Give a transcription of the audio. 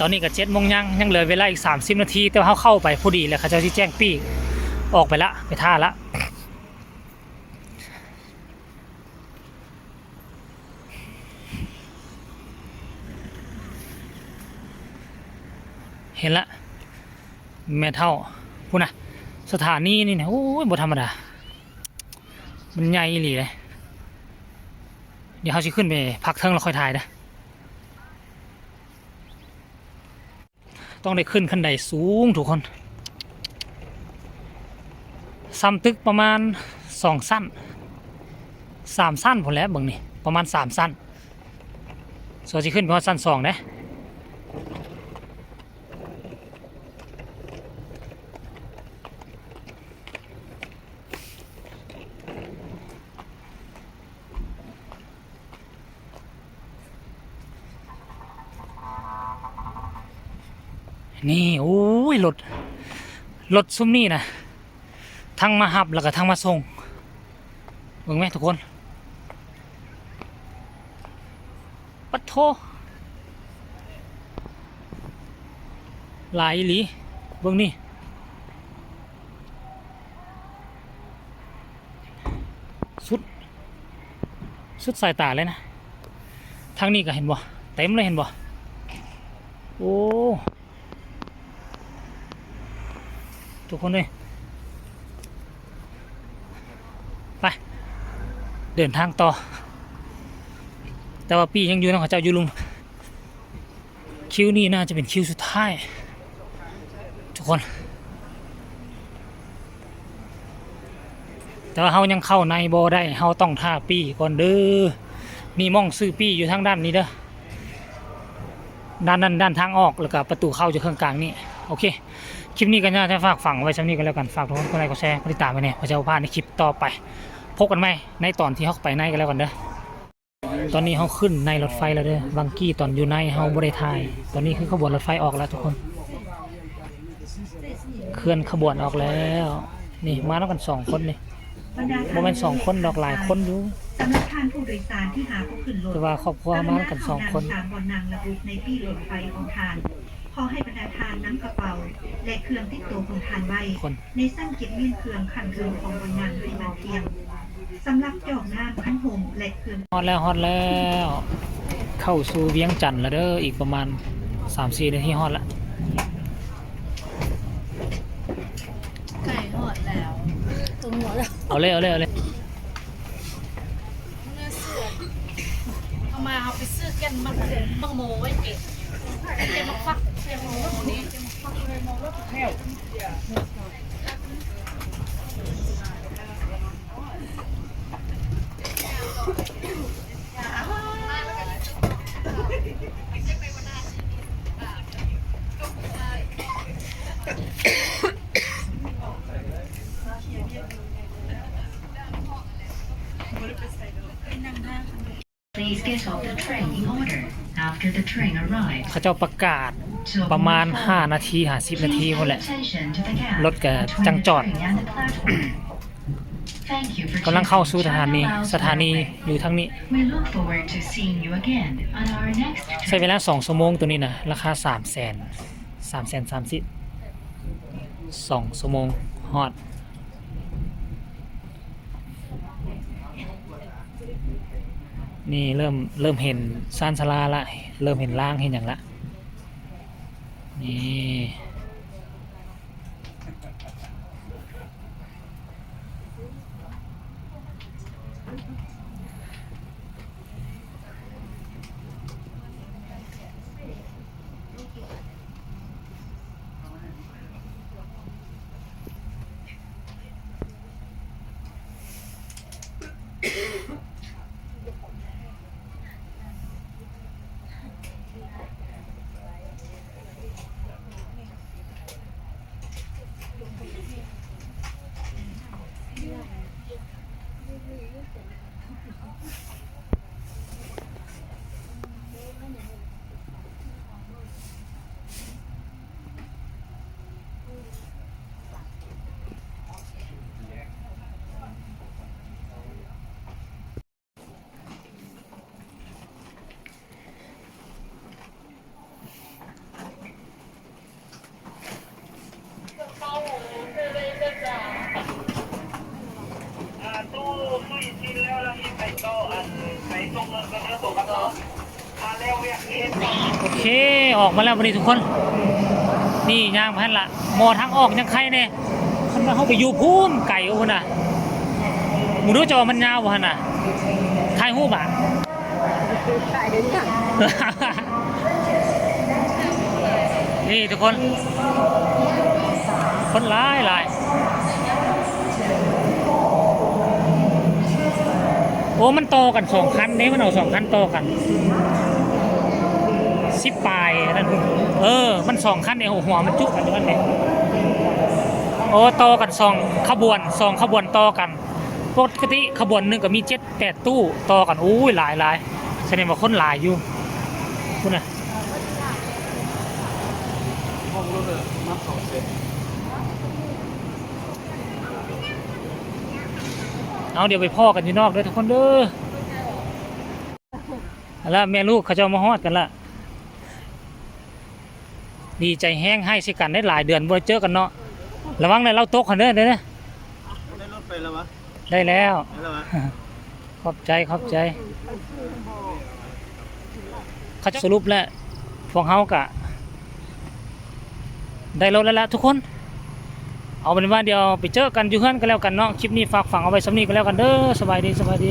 ຕອນນີ້ກໍເຈັດໂມງຍັງ ຍັງເຫຼືອເວລາອີກສາມສິບນາທີ ແຕ່ວ່າເຮົາເຂົ້າໄປພໍດີແລ້ວ ເຂົາເຈົ້າຊິແຈ້ງປີ້ອອກໄປລະ ໄປຖ້າລະ. ເຫັນລະ ແມ່ເຖົ້າ ພຸ້ນນະ ສະຖານີນີ້ນະ ໂອ້ຍ ບໍ່ທຳມະດາ ມັນໃຫຍ່ອີ່ຫຼີເດ້. ດຽວເຮົາຊິຂຶ້ນໄປພັກເທິງແລ້ວຄ່ອຍຖ່າຍເດີ້. ຕ້ອງໄດ້ຂຶ້ນຄັນໄດສູງທຸກຄົນ ສ່ຳຕຶກປະມານສອງຊັ້ນ ສາມຊັ້ນພຸ້ນແຫຼະ ເບິ່ງນີ້ ປະມານສາມຊັ້ນ ສ່ວນຊິຂຶ້ນໄປຮອດຊັ້ນສອງເດ້. ນີ້ ໂອ້ຍ ລົດ ລົດຊຸມນີ້ນະ ທັງມາຮັບ ແລ້ວກໍທັງມາສົ່ງ ເບິ່ງແມະທຸກຄົນ ປະໂທ ຫຼາຍອີ່ຫຼີ ເບິ່ງນີ້. ສຸດ ສຸດສາຍຕາເລີຍນະ ທາງນີ້ກໍເຫັນບໍ່ ເຕັມເລີຍເຫັນບໍ່ ໂອ້ ທຸກຄົນເອີຍ ໄປ ເດີນທາງຕໍ່ ແຕ່ວ່າປີ້ຍັງຢູ່ນຳເຂົາເຈົ້າຢູ່ລຸ່ມ. ຄິວນີ້ໜ້າຈະເປັນຄິວສຸດທ້າຍທຸກຄົນ ແຕ່ວ່າເຮົາຍັງເຂົ້າໃນບໍ່ໄດ້ ເຮົາຕ້ອງຖ້າປີ້ກ່ອນເດີ. ມີໝ່ອງຊື້ປີ້ຢູ່ທາງດ້ານນີ້ເດີ ດ້ານນັ້ນ ດ້ານທາງອອກ ແລ້ວກໍປະຕູເຂົ້າຢູ່ເຄິ່ງກາງນີ້. ໂອເຄ ຄລິບນີ້ກໍໜ້າຈະຝາກຝັງໄວ້ສ່ຳນີ້ກໍແລ້ວກັນ ຝາກທຸກຄົນກົດໄລ ກົດແຊ ກົດຕິດຕາມໄວ້ແດ່ ເພື່ອຈະບໍ່ພາດໃນຄລິບຕໍ່ໄປ. ພົບກັນໃໝ່ໃນຕອນທີ່ເຮົາໄປໃນກໍແລ້ວກັນເດີ. ຕອນນີ້ເຮົາຂຶ້ນໃນລົດໄຟແລ້ວເດີ ບາງກີ້ຕອນຢູ່ໃນເຮົາບໍ່ໄດ້ຖ່າຍ ຕອນນີ້ຄືຂະບວນລົດໄຟອອກແລ້ວທຸກຄົນ ເຄື່ອນຂະບວນອອກແລ້ວ. ນີ້ມານຳກັນສອງຄົນນີ້ ບໍ່ແມ່ນສອງຄົນດອກ ຫຼາຍຄົນຢູ່ ສຳລັບທ່ານຜູ້ໂດຍສານທີ່ຫາບໍ່ຂຶ້ນລົດ ແຕ່ວ່າຄອບຄົວເຮົາມານຳກັນສອງຄົນ ສາມບ່ອນນັ່ງລະບຸໃນປີ້ລົດໄຟຂອງທ່ານ. ຂໍໃຫ້ບັນດາທ່ານນຳກະເປົາ ແລະ ເຄື່ອງຕິດໂຕຂອງທ່ານໄວ້ ໃນຊັ້ນເກັບມ້ຽນເຄື່ອງຂັ້ນເທິງຂອງບ່ອນນັ່ງໃຫ້ໝັ້ນພຽງ. ສຳລັບຈອກນ້ຳ ຄັນຫົ່ມ ແລະ ເຄື່ອງ ຮອດແລ້ວ ຮອດແລ້ວ ເຂົ້າສູ່ວຽງຈັນແລ້ວເດີ ອີກປະມານສາມສີ່ນາທີຮອດລະ. ໃກ້ຮອດແລ້ວ ເອົາເລີຍ ເອົາເລີຍ ເອົາເລີຍ. ເອົາມາ ເຮົາໄປຊື້ແກ່ນໝາກ ໝາກໂມໄວ້ກິນ ແກ່ນໝາກຟັກ ແກ່ນໝາກຟັກ ແກ່ນໝາກຟັກ ແກ່ນໝາກຟັກ. Please get off the train in order after the train arrives. ເຂົາເຈົ້າປະກາດປະມານຫ້ານາທີ ຫ້າສິບນາທີພຸ້ນແຫຼະ ລົດກະຈັ່ງຈອດ. ກຳລັງເຂົ້າສູ່ສະຖານີ ສະຖານີຢູ່ທາງນີ້. ໃຊ້ເວລາສອງຊົ່ວໂມງໂຕນີ້ນະ ລາຄາສາມແສນ ສາມແສນສາມສິບ ສອງຊົ່ວໂມງຮອດ. ນີ້ເລີ່ມ ເລີ່ມເຫັນຊານຊາລາລະ ເລີ່ມເຫັນລາງເຫັນຫຍັງລະ ນີ້. ໂອເຄ ອອກມາແລ້ວບັດນີ້ທຸກຄົນ. ນີ້ຍ່າງໄປຫັ້ນລະ ໝໍທາງອອກຍັງໄຄແດ່. ຄັນວ່າເຮົາໄປຢູ່ພຸ້ນໄກພຸ້ນນະ ບໍ່ຮູ້ຈະວ່າມັນຍາວບໍ່ຫັ້ນນະ. ຖ່າຍຮູບອະ ຖ່າຍເຮັດຫຍັງ? ນີ້ທຸກຄົນ ຄົນຫຼາຍໆ. ໂອ້ ມັນຕໍ່ກັນສອງຄັນເດ້ ມັນເອົາສອງຄັນຕໍ່ກັນ ສິບປາຍນັ້ນ. ເອີ ມັນສອງຄັນເດ້ ຫົວມັນຈຸກັນຢູ່ຫັ້ນເດ້. ໂອ້ ຕໍ່ກັນສອງຂະບວນ ສອງຂະບວນຕໍ່ກັນ. ປົກກະຕິຂະບວນໜຶ່ງກໍມີເຈັດແປດຕູ້ຕໍ່ກັນ. ໂອ້ຍ ຫຼາຍໆ ສະແດງວ່າຄົນຫຼາຍຢູ່ພຸ້ນນະ. ເອົາ ດຽວໄປພໍ້ກັນຢູ່ນອກເດີທຸກຄົນເດີ. ແລ້ວແມ່ລູກເຂົາເຈົ້າມາຮອດກັນລະ ດີໃຈແຮງ ໄຫ້ໃສ່ກັນໄດ້ຫຼາຍເດືອນບໍ່ໄດ້ເຈີກັນເນາະ. ລະວັງເດີ ລາວຕົກຫັ້ນເດີ ເດີ. ໄດ້ລົດໄປແລ້ວວະ? ໄດ້ແລ້ວ ໄດ້ແລ້ວວະ? ຂອບໃຈ ຂອບໃຈ. ເຂົາສະຫຼຸບແລ້ວ ພວກເຮົາກະໄດ້ລົດແລ້ວລະທຸກຄົນ. ເອົາເປັນວ່າດຽວໄປເຈີກັນຢູ່ເຮືອນກັນແລ້ວກັນເນາະ. ຄລິບນີ້ຝາກຝັງເອົາໄວ້ສ່ຳນີ້ກໍແລ້ວກັນເດີ. ສະບາຍດີ ສະບາຍດີ.